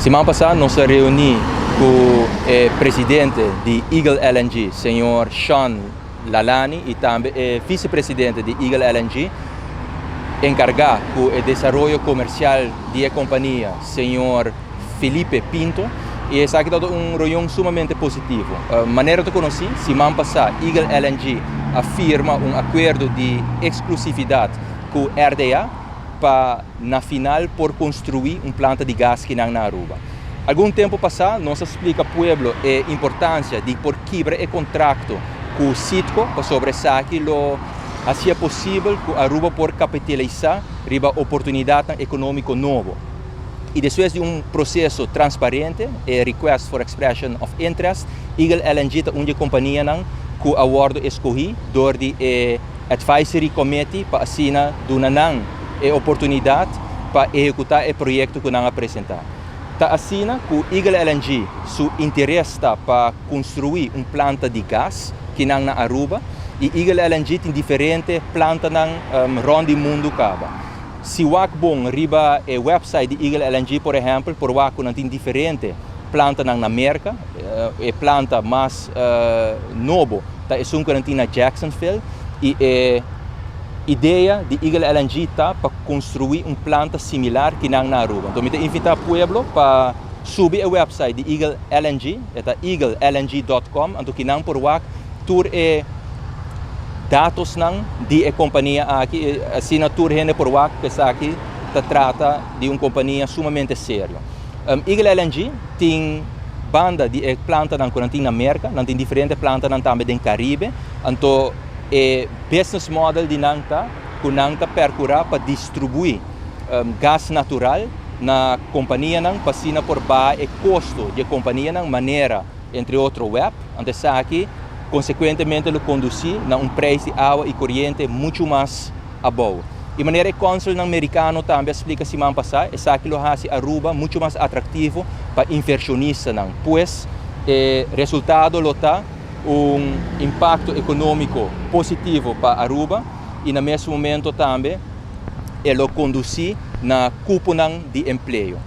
Siman pasa nos a reuni cu e presidente di Eagle LNG, señor Sean Lalani, y tambe e vicepresidente di Eagle LNG, encarga cu e desaroyo comercial di e compania, señor Felipe Pinto, y esaki ta un reunion sumamente positivo. Manera ta conoci, siman pasa Eagle LNG a firma un acuerdo di exclusividad cu RDA pa na final por construi un planta di gas akinan na Aruba. Algun tempo pasa, nos a splica pueblo e importancia di por kibra e contrato cu Citgo, pasobra esaki lo haci posibel cu Aruba por capitalisa riba oportunidad economico nobo. Y despues di un proceso transparente, e Request for Expression of Interest, Eagle LNG ta un di e companianan cu a wordo escogi door di e Advisory Committee pa asina duna nan e oportunidad pa ehecuta e proyecto cu nan a presenta. Ta asina cu Eagle LNG su interes ta pa construi un planta di gas akinan na Aruba y Eagle LNG tin diferente plantanan rond di mundo caba. Si wak bon riba e website di Eagle LNG, por ehempel, por wak nan tin diferente plantanan na Merca, e planta mas nobo ta esun cu nan na Jacksonville y e idea di Eagle LNG ta pa construi un planta similar akinan na Aruba. Anto, mi ta invita pueblo pa subi e website di Eagle LNG, ta eaglelng.com, anto akinan por wak tur e datosnan di e compania aki, asina tur hende por wak cu esaki ta trata di un compania sumamente serio. Eagle LNG tin banda di e plantanan cu nan tin na Merca, nan tin diferente plantanan tambe den Caribe, anto e business model di nan ta cu nan ta percura pa distribui gas natural na companianan pa asina por baha e costo di companianan manera, entre otro, WEB, anto esaki consecuentemente lo conduci na un prijs di awa y coriente mucho mas abou. Y manera e consul americano tambe a splica siman pasa, esaki lo haci Aruba mucho mas atractivo pa inversionistanan. Pues, e resultado lo ta un impacto economico positivo pa Aruba y na mesun momento tambe e lo conduci na cuponan di empleo.